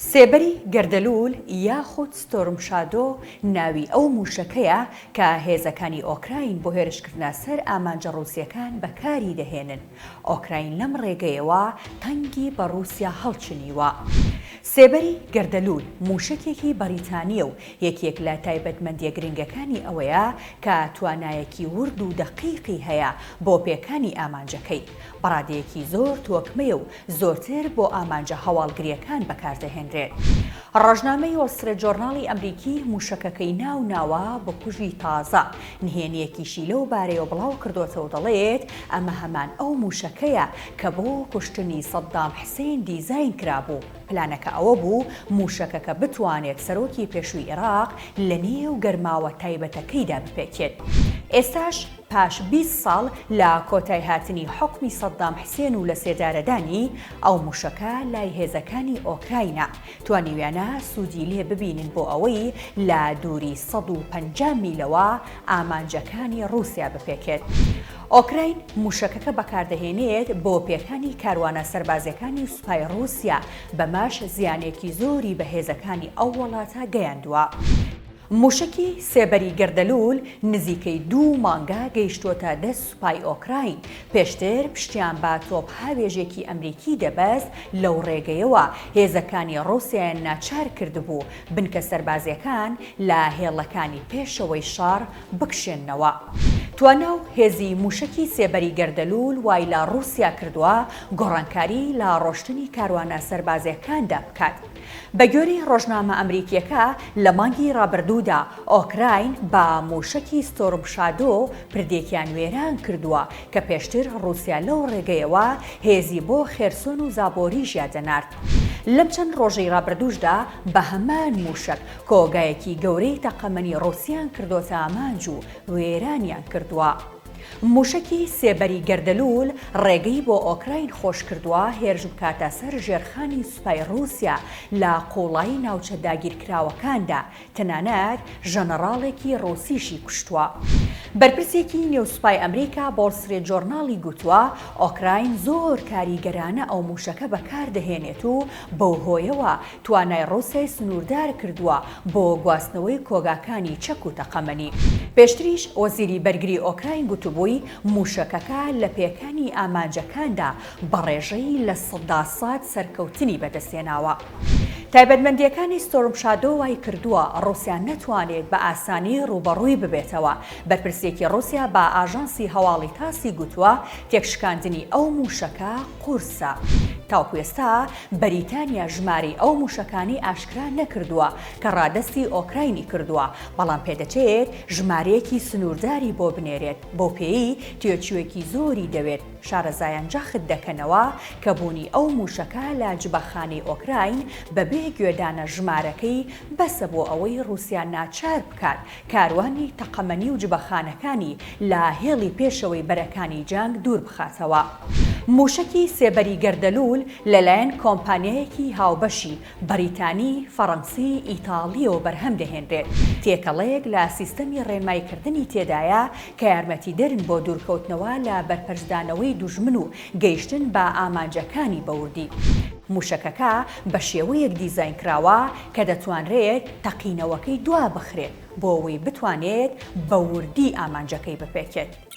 سێبەری گەردەلوول یاخود ستۆرم شادۆ ناوی ئەو مووشەکەیە کە هێزەکانی ئۆکراین بۆ هێرشکردنە سەر ئامانجە ڕووسییەکان بەکاری دەهێنن. ئۆکراین لەم ڕێگەیەوە تەنگی بە ڕووسیا هەڵچنیوە. سێبەری گەردەلوول مووشەکێکی بەریتانییە و یەکێک لە تایبەتمەندییە گرنگەکانی ئەوەیە کە توانایەکی ورد و دەقیقی هەیە بۆ پێکانی ئامانجەکەی. بە ڕادەیەکی زۆر تۆکمەیە و زۆرتر بۆ ئامانجە هەواڵگرییەکان بەکاردەهێنرێت. ڕۆژنامەی وۆڵ سترێت جۆرناڵی ئەمریکی مووشەکەکەی ناو ناوە بکوژی تازە، نهێنییەکیشی لەو بارەیەوە بڵاو کردۆتەوە و دەڵێت، ئەمە هەمان ئەو مووشەکەیە کە بۆ کوشتنی سەددام حسێن دیزاین کرابوو، پلانەکە ئەوە بوو مووشەکەکە بتوانێت سەرۆکی پێشووی ئێراق لەنێو گەرماوە تایبەتەکەیدا بپێکێت. ئێستاش پاش 20 ساڵ لە کۆتایهاتنی حوکمی سەدام حسێن و لەسێدارەدانی، ئەو موشەکە لای هێزەکانی ئۆکراینە، توانیویانە سوودی لێ ببینن بۆ ئەوەی لە دووری 150 میلەوە ئامانجەکانی ڕووسیا بپێکێت. ئۆکراین موشەکەکە بەکاردەهێنێت بۆ پێکانی کاروانە سەربازیەکانی سوپای ڕووسیا، بەمەش زیانێکی زۆری بە هێزەکانی ئەو وڵاتە گەیاندووە. موشەکی سێبەری گەردەلوول نزیکەی دوو مانگە گەیشتووەتە دەست سوپای ئۆکراین، پێشتر پشتیان بە تۆپهاوێژێکی ئەمریکی دەبەست، لەو ڕێگەیەوە هێزەکانی ڕووسیایان ناچار کردبوو بنکە سەربازییەکان لە هێڵەکانی پێشەوەی شەڕ بکشێننەوە. توانا و هێزی موشەکی سێبەری گەردەلوول وای لە ڕووسیا کردووە گۆڕانکاری لە ڕۆشتنی کاروانە سەربازییەکاندا بکات. بەگوێرەی ڕۆژنامە ئەمریکییەکە، لە مانگی ڕابردوودا ئۆکراین بە مووشەکی ستۆرم شادۆ پردێکیان وێران کردووە کە پێشتر ڕووسیا لەو ڕێگەیەوە هێزی بۆ خێرسۆن و زابۆریژیا دەنارد. لەم چەند ڕۆژەی ڕابردووشدا بە هەمان مووشەک کۆگایەکی گەورەی تەقەمەنی ڕووسیان کردۆتە ئامانج و وێرانیان کردووە. مووشەکی سێبەری گەردەلوول ڕێگەی بۆ ئۆکراین خۆشکردووە هێرش بکاتە سەر ژێرخانی سوپای ڕووسیا لە قووڵایی ناوچە داگیرکراوەکاندا، تەنانەت ژەنەڕاڵێکی ڕووسیشی کوشتووە. بەرپرسێکی نێو سوپای ئەمریکا بە وۆڵ ستریت جۆرناڵی گوتووە، ئۆکراین زۆر کاریگەرانە ئەو مووشەکە بەکاردەهێنێت و بەو هۆیەوە توانای ڕووسیای سنووردار کردووە بۆ گواستنەوەی کۆگاکانی چەک و تەقەمەنی. پێشتریش وەزیری بەرگری ئۆکراین گوتبووی، مووشەکەکە لە پێکانی ئامانجەکاندا بە ڕێژەی 100% سەرکەوتنی بەدەستهێناوە. تایبەتمەندییەکانی ستۆرم شادۆ وایکردووە ڕووسیا نەتوانێت بە ئاسانی ڕووبەڕووی ببێتەوە. بەرپرسێکی ڕووسیا بە ئاژانسی هەواڵی تاسی گوتووە، تێکشکاندنی ئەو مووشەکە قورسە. تاوەکو ئێستا بەریتانیا ژمارەی ئەو مووشەکانەی ئاشکرا نەکردووە کە ڕادەستی ئۆکراینی کردووە، بەڵام پێدەچێت ژمارەیەکی سنوورداری بۆ بنێرێت، بەوپێیەی تێچووێکی زۆری دەوێت. شارەزایان جەخت دەکەنەوە کە بوونی ئەو مووشەکە لە جبەخانەی ئۆکراین بەبێ گوێدانە ژمارەکەی بەسە بۆ ئەوەی ڕووسیا ناچار بکات کاروانی تەقەمەنی و جبەخانەکانی لە هێڵی پێشەوەی بەرەکانی جەنگ دوور بخاتەوە. مووشەکی سێبەری گەردەلوول لەلایەن کۆمپانیایەکی هاوبەشی بەریتانی، فەڕەنسی، ئیتاڵییەوە بەرهەم دەهێنرێت، تێکەڵەیەک لە سیستەمی ڕێنماییکردنی تێدایە کە یارمەتیدەرن بۆ دوورکەوتنەوە لە بەرپەرچدانەوەی دوژمن و گەیشتن بە ئامانجەکانی بە وردی. مووشەکەکە بە شێوەیەک دیزاین کراوە کە دەتوانرێت تەقینەوەکەی دوابخرێت بۆ ئەوەی بتوانێت بە وردی ئامانجەکەی بپێکێت.